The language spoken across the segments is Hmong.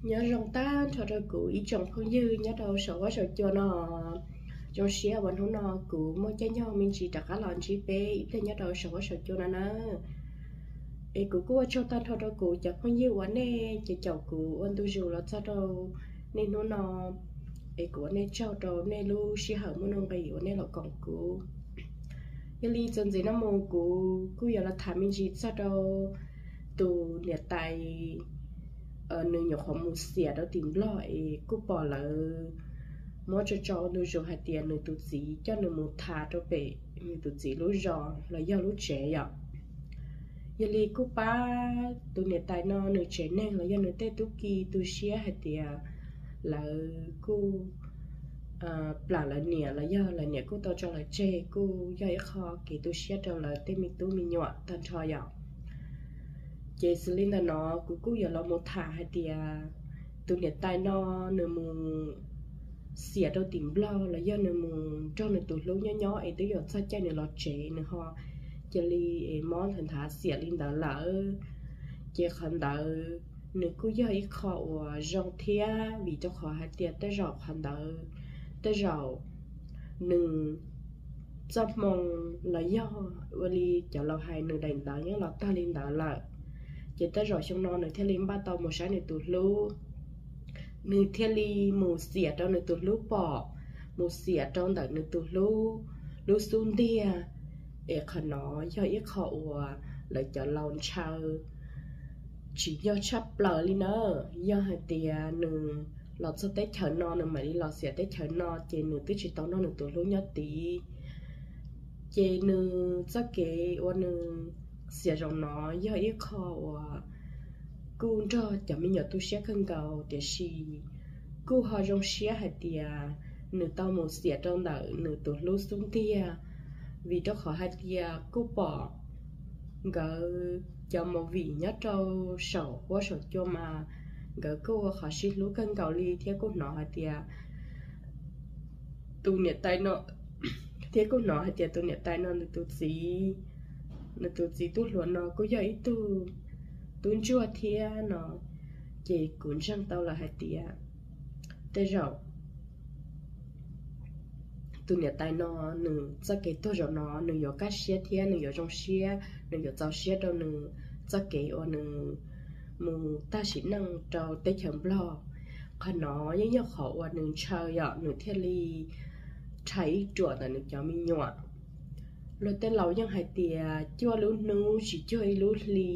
Nyob zoo tag nrho rau kuv ib tsoom phooj ywg nyob rau saum huab saum cua no. Zoo siab uas hnub no kuv muaj caij nyoog me ntsis rov qab los ntsib peb ib pliag nyob rau saum huab saum cua no na. Es kuv kuj ua tsaug tag nrho rau kuv cov phooj ywg uas nej caum kuv ua ntu zus los txog rau nej hnub no. Es kuv ua nej tsaug rau nej lub sij hawm muaj nuj nqis uas nej los koom kuv. Yog li txuas ntxiv no mus kuv kuj yuav los tham me ntsis txog rau tus niam tais, nws nyuam qhuav mus xiam rau tim Nplog es kuj pom lawv muab tso tso ntu zus hais tias nws tus txiv coj nws mus tham rau pem nws tus txiv lub zos los yog lub tsev yom. Yog li kuj pab tus niam tais no nws tsev neeg los yog nws tej tub ki tu siab hais tias lawv kuj plam lawv niam los yog lawv niam kuj tau tso lawv tseg, kuj yog ib qho kev tu siab rau lawv tej me tub me nyuam tag nrho yom. Ces xws li ntawm no kuv kuj yuav los mus tham hais tias tus niam tais no nws mus xiam rau tim Nplog los yog nws mus nrog nws tus hlub nyob nyob es twb yuav txog caij nws los tsev nws ho cia li mob nthav nthav xiam li ntawd lawm. Ces qhov ntawd nws kuj yog ib qho uas zoo thiab vim rau qhov hais tias tej zaum qhov ntawd tej zaum nws txoj hmoo los yog ua li cov laus hais nws daim ntawv yeej los tag li ntawd lawm. Ces tej zaum xyoo no nws thiaj li npaj tau mus saib nws tus hlub, nws thiaj li mus xiam rau nws tus hlub pom, mus xiam rau ntawm nws tus hlub lub xub ntiag. Es qhov no yog ib qho uas lawv cov laus ntshaw tsis yog tshaj plaws li na. Yog hais tias nws los txog teb chaws no nws mam li los xiam teb chaws no ces nws twb tsis tau nrog nws tus hlub nyob tid. Ces nws txoj kev uas nws xiam zaum no yog ib qho uas kuj nrog cov me nyuam tu siab kawg nkaus tiam sis kuj ho zoo siab hais tias nws tau mus xiam rau ntawm nws tus hlub xub ntiag, vim rau qhov hais tias kuj pom nkawd cov movie nyob rau saum huab saum cua mas nkawd kuj ua qhov sib hlub kawg nkaus li thiab kuj hnov hais tias tus niam tais no, thiab kuj hnov hais tias tus niam tais no nws tus txiv, nws tus txiv tub hluas no kuj yog ib tug tub ntsuag thiab no. Ces kuv ntseeg tau lawm hais tias tej zaum tus niam tais no nws txoj kev tuag zaum no nws yuav kaj siab thiab nws yuav zoo siab, nws yuav txaus siab rau nws txoj kev uas nws mus tag sim neej rau teb chaws Nplog. Qhov no yeej yog qhov uas nws ntshaw yom, nws thiaj li rhais ib ruam ntawm nws cov me nyuam. Luag tej laus yeej hais tias cuaj lub hnub tsis cuag ib lub hli,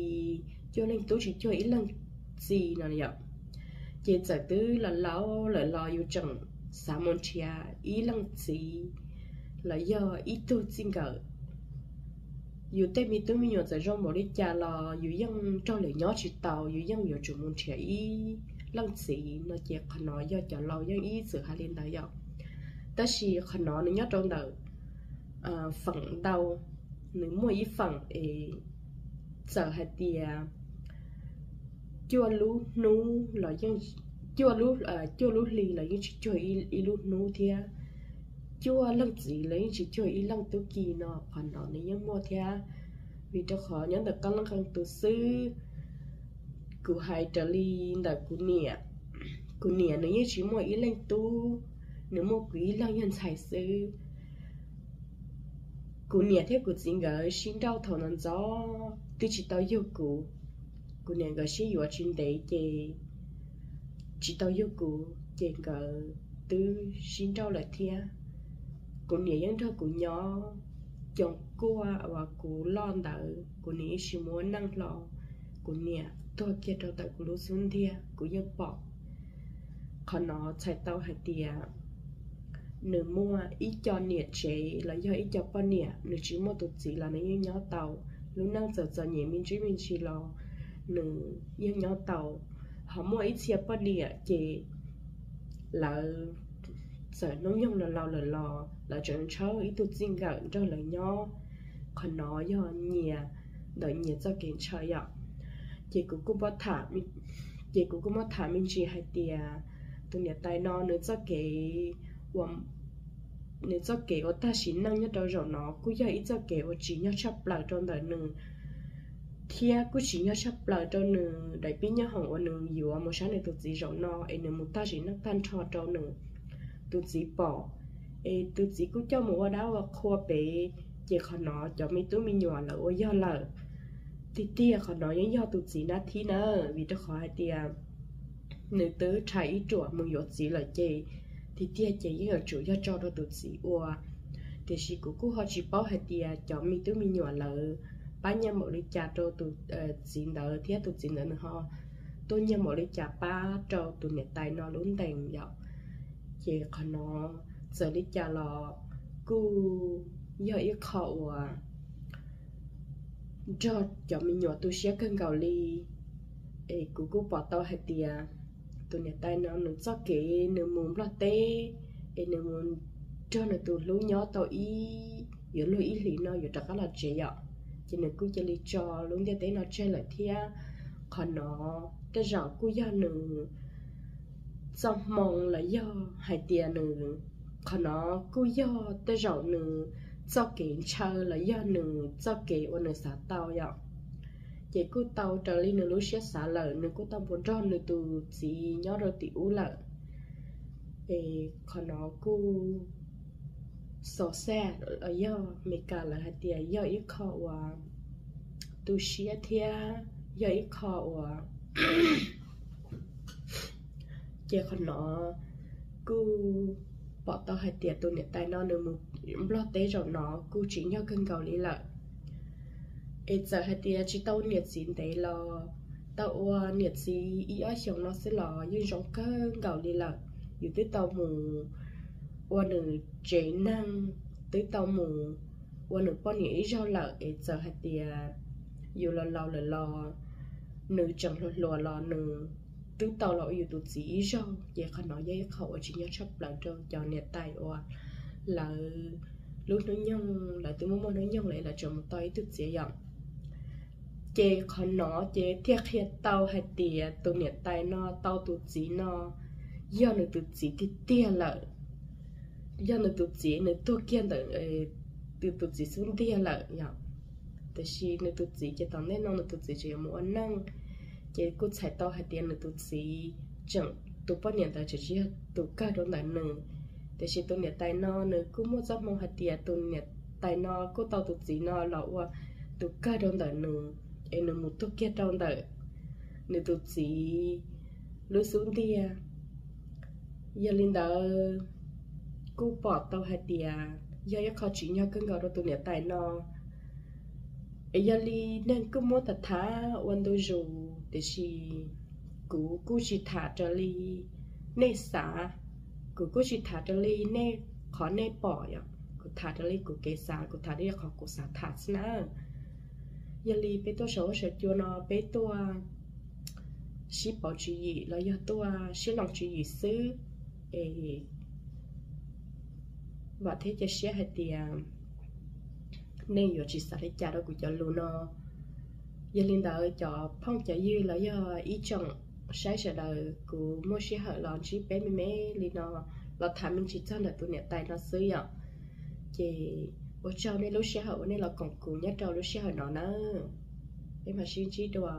cuaj leej tub tsis cuag ib leej txiv no yom. Ces txawm twb los laus lawm los yus tseem xav mus nrhiav ib leej txiv los yog ib tug txij nkawm. Yus tej me tub me nyuam txawm zoo npaum li cas los yus yeej nrog lawv nyob tsis tau, yus yeej yuav tsum mus nrhiav ib leej txiv no ces qhov no yog cov laus yeej ib txwm hais li ntawd yom. Tab sis qhov no nws nyob rau ntawm feem ntau, nws muaj ib feem es txawm hais tias cuaj lub hnub los yeej, cuaj lub, cuaj lub hli los yeej tsis cuag ib lub hnub thiab, cuaj leej txiv los yeej tsis cuag ib leej tub ki no qhov no nws yeej muaj thiab. Vim rau qhov nyob ntawm qee leej qee tus xwb, kuv hais raws li ntawm kuv niam, kuv niam nws yeej tsis muaj ib leej tub, nws muaj kuv ib leeg yog ntxhais xwb. Kuv niam thiab kuv txiv nkawd sib nrauj thaum ntxov ntxov twb tsis tau yug kuv. Kuv niam nkawd sib yuav tsis ntev ces tsis tau yug kuv ces nkawd twb sib nrauj lawm thiab. Kuv niam yeej nrog kuv nyob, coom kuaj uas kuv loj ntawd kuv niam ib sim muab neej hlo, kuv niam tuag kiag rau ntawm kuv lub xub ntiag kuv yeej pom. Qhov no txhais tau hais tias nws muaj ib co niam tsev los yog ib co poj niam, nws tsis muaj tus txiv los nws yeej nyob tau. Lub neej txawm txom nyem me ntsis me ntsis los nws yeej nyob tau. Ho muaj ib txhia poj niam ces lawv txawm hnub nyoog los laus lawm los lawv tseem ntshaw ib tug txij nkawm nrog lawv nyob. Qhov no yog nyias ntawm nyias txoj kev ntshaw yom. Ces kuv kuj muab tham, ces kuv kuj muab tham me ntsis hais tias tus niam tais no nws txoj kev ua, nws txoj kev ua tag sim neej nyob rau zaum no kuj yog ib txoj kev uas tsim nyog tshaj plaws rau ntawm nws thiab kuj tsim nyog tshaj plaws rau nws daim pib nyoob hoom uas nws yuav mus saib nws tus txiv zaum no es nws mus tag sim neej tag nrho rau nws tus txiv pom, es tus txiv kuj coj mus ua dab ua qhua pem, ces qhov no cov me tub me nyuam lawv ua yog lawm. Tiag tiag qhov no yeej yog tus txiv nab thib na, vim rau qhov hais tias nws twb rhais ib ruam mus yuav txiv lawm ces tiag tiag ces yeej yuav tsum yog tso rau tus txiv ua. Tiam sis kuv kuj ho tsis paub hais tias cov me tub me nyuam lawv pab nyiaj npaum li cas rau tus txiv ntawd thiab tus txiv ntawd nws ho tuaj nyiaj npaum li cas pab rau tus niam tais no lub ntees yom. Ces qhov no txawm li cas los kuj yog ib qho uas nrog cov me nyuam tu siab kawg nkaus li. Es kuv kuj pom tau hais tias tus niam tais no nws txoj kev nws mus Nplog teb, es nws mus nrog nws tus hlub nyob tau ib, yuav luag ib hlis no yuav rov qab los tsev yom, ces nws kuj cia li tso lub ntiaj teb no tseg lawm thiab. Qhov no tej zaum kuj yog nws txoj hmoo los yog hais tias nws, qhov no kuj yog tej zaum nws txoj kev ntshaw los yog nws txoj kev uas nws xav tau yom. Ces kuj tau raws li nws lub siab xav lawm, nws kuj tau mus nrog nws tus txiv nyob rau tim ub lawm. Es qhov no kuj so sad los yog Meskas lawv hais tias yog ib qho uas tu siab thiab yog ib qho uas, ces qhov no kuj pom tau hais tias tus niam tais no nws mus Nplog teb zaum no kuj tsim nyog kawg nkaus li lawm. Es txawm hais tias tsis tau niam txiv ntev los tau ua niam txiv ib ob xyoos no xwb los yeej zoo kawg nkaus li lawm. Yus twb tau mus ua nws tsev neeg, twb tau mus ua nws poj niam ib zaug lawm, es txawm hais tias yus los laus lawm los nws tseem hluas hluas los nws twb tau los ua yus tus txiv ib zaug, ces qhov no yog ib qho uas tsim nyog tshaj plaws rau cov niam tais uas lawv lub hnub nyoog lawv twb muaj muaj hnub nyoog lawm lawv tseem mus tau ib tug txiv yom. Ces qhov no ces thiaj qhia tau hais tias tus niam tais no tau tus txiv no yog nws tus txiv tiag tiag lawm, yog nws tus txiv nws tuag kiag ntawm tus txiv xub ntiag lawm yom. Tiam sis nws tus txiv ces tom ntej no nws tus txiv tseem yuav mus ua neej, ces kuj txhais tau hais tias nws tus txiv tseem, tus poj niam ntawd tseem tsis yog tus kawg rau ntawm nws. Tiam sis tus niam tais no nws kuj muaj txoj hmoo hais tias tus niam tais no kuj tau tus txiv no los ua tus kawg rau ntawm nws, es nws mus tuag kiag rau ntawm nws tus txiv lub xub ntiag. Yog li ntawd, kuj pom tau hais tias yog ib qho tsim nyog kawg nkaus rau tus niam tais no. Es yog li neeg kuj muab tham tham ua ntu zus, tiam sis kuv kuj tsis tham raws li nej xav, kuv kuj tsis tham raws li nej, qhov nej pom yom, kuv tham raws li kuv kev xav, kuv tham li qhov kuv xav tham xwb na. Yog li peb tuaj saum huab saum cua no peb tuaj sib pauv tswv yim los yog tuaj sib loos tswv yim xwb, es vam thiab cia siab hais tias nej yuav tsis xav li cas rau kuv cov lus no. Yog li ntawd cov phooj cov ywg los yog ib tsoom saib sawv daws, kuv muaj sij hawm los ntsib peb me me li no, los tham me ntsis txog ntawm tus niam tais no xwb yom. Ces ua tsaug nej lub sij hawm uas nej los koom kuv nyob rau lub sij hawm no nawb. Peb mam sib ntsib dua.